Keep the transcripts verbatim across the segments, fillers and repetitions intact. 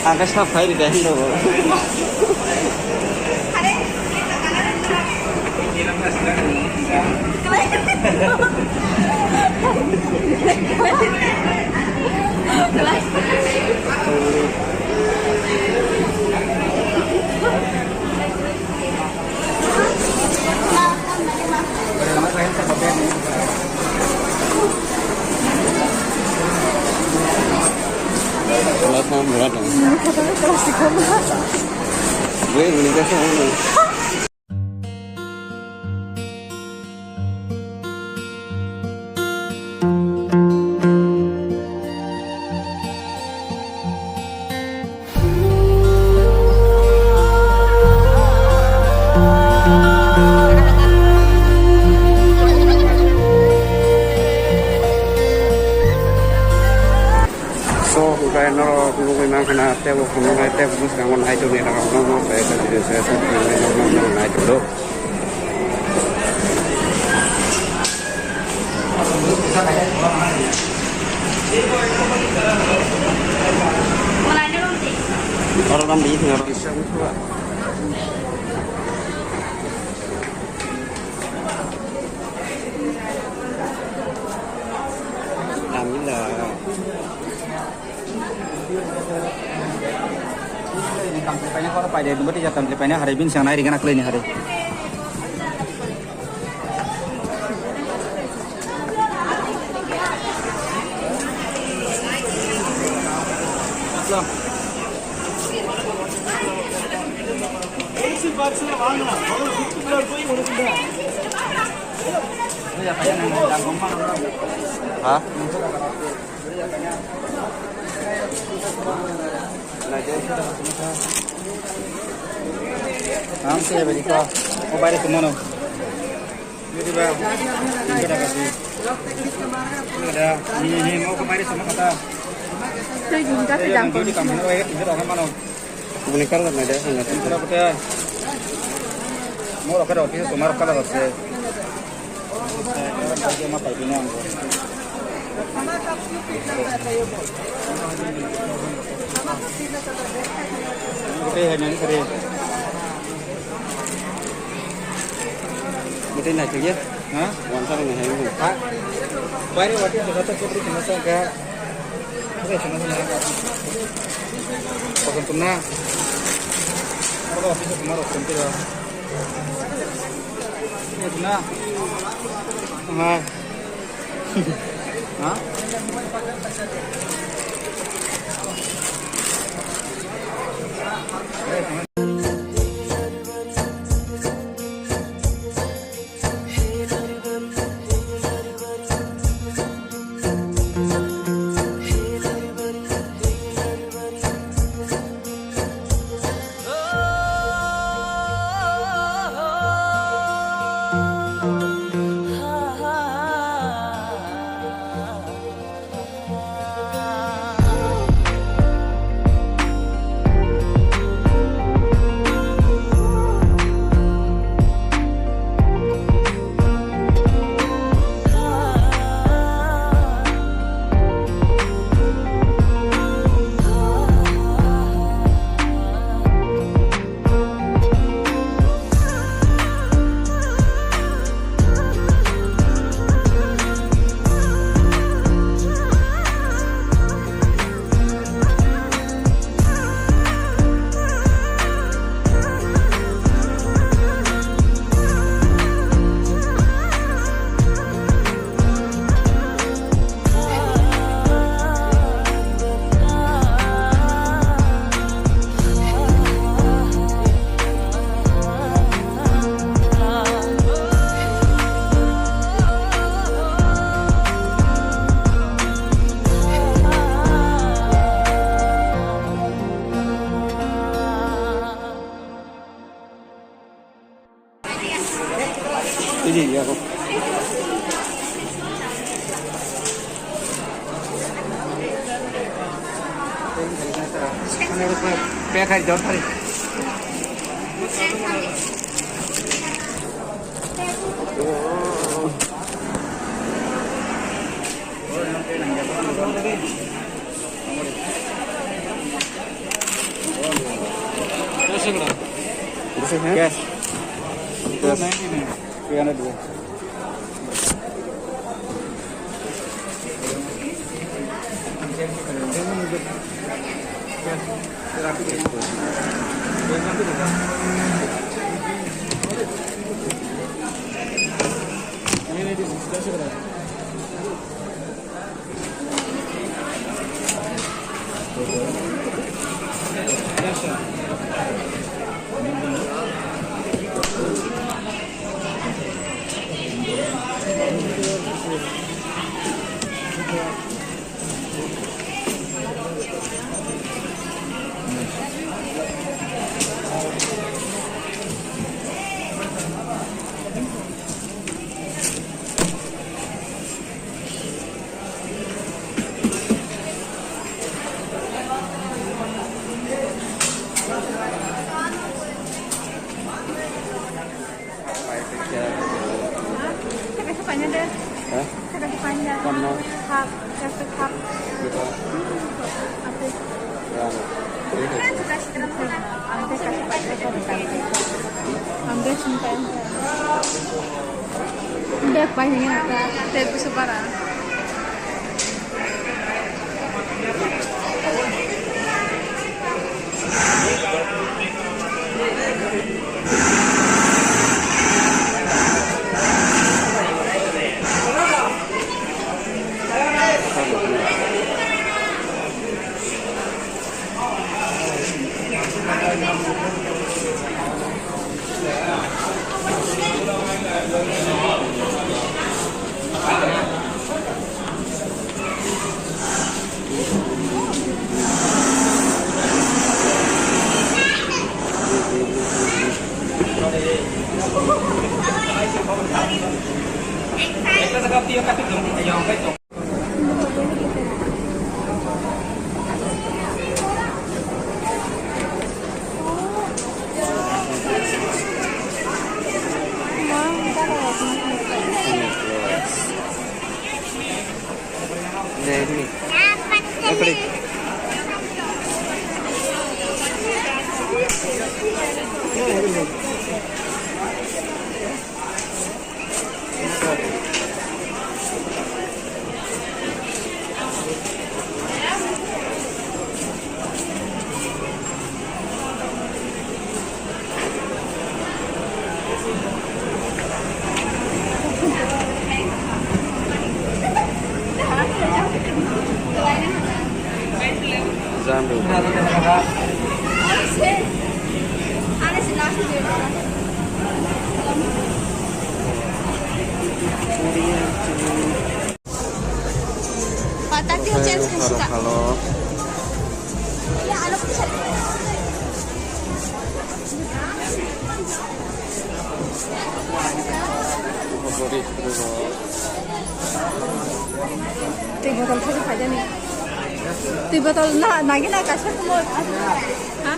Ang khe sak phai rwdi hinwi. So, hwnkhe norok nugwi mankha na teibo phunuknai tei bwskango naitukni rok nokno se se se se nokno naituk do. Oro ram di oro. Ram di la. Paina koro paide, dumba tija tamle paina hari bin sangnai rigana kleni hari. Ha? Ang se beri ko. O bare kumano. Beri ba. Tiga taka si. Ada. Ini ini mau kemari sama kata. Tei jum ta te jang ko. Di kamera ya, tiga taka mano. Buni kar na de. Tiga taka. Mau roka office tomar kala se. Bwtwi hai nani sari. Bwtwi naithok ya? Ha? Wansa rok naithok ya? Ha? Baire wati saka ta chopri sima saka. Oke, sima sima. Pakon tumna. Oke, office tumna rok tumpi rok. Tumna. Hai. Ha? Ini ya kok. Pe khai jor thari. This is cash. Cash. Three hundred. Hah? Kono? Hap, satu hap. Gitu. Hmm, apa? Ya. Ambil kasih terang sana. Ambil kasih pakai terang sana. Ambil cinta yang sana. Udah, pakai ini apa? Saya bisa parah. Zambi. Pata kyo change kung suka. Hello. Twi botol thaijaknai. Twi botol na, nagi na kaisa kumo. Ha?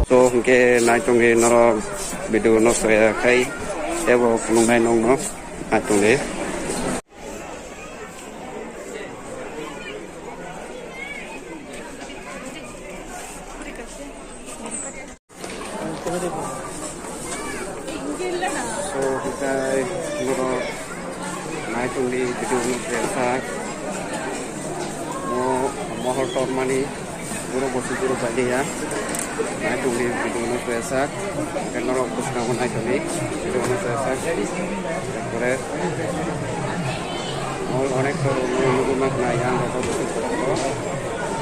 So, hwnkhe naitongo norok video no soya khai, tebo phunuknai nokno naitongo. So, hwnkhe norok naitongo video no soya kha. Mohor tormani guru bosi guru pailiya. Nai tongdi video no suyasak. Norok bwskango nai tongdi video no suyasak. Ekore mohor onek tor nugwi mak nai ang rok bwskango.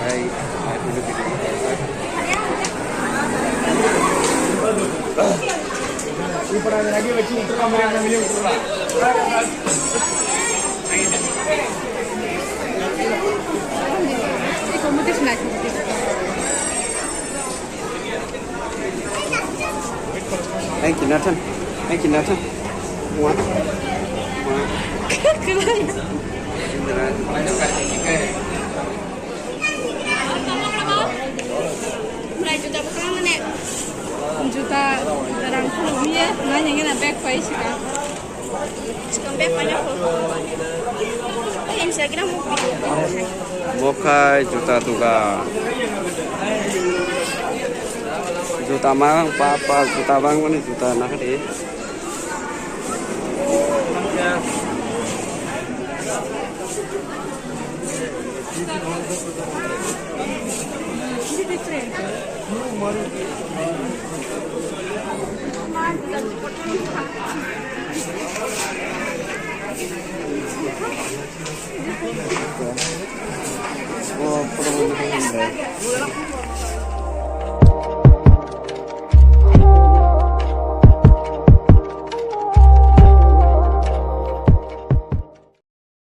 Hai nai tongdi video no suyasak. Thank you, Nathan. Thank you, Nathan. One. One. Juta rang khulumya, nai hingena bag pai sika. Mokhai juta duga. Juta mang pa pa juta bang mani juta nakari.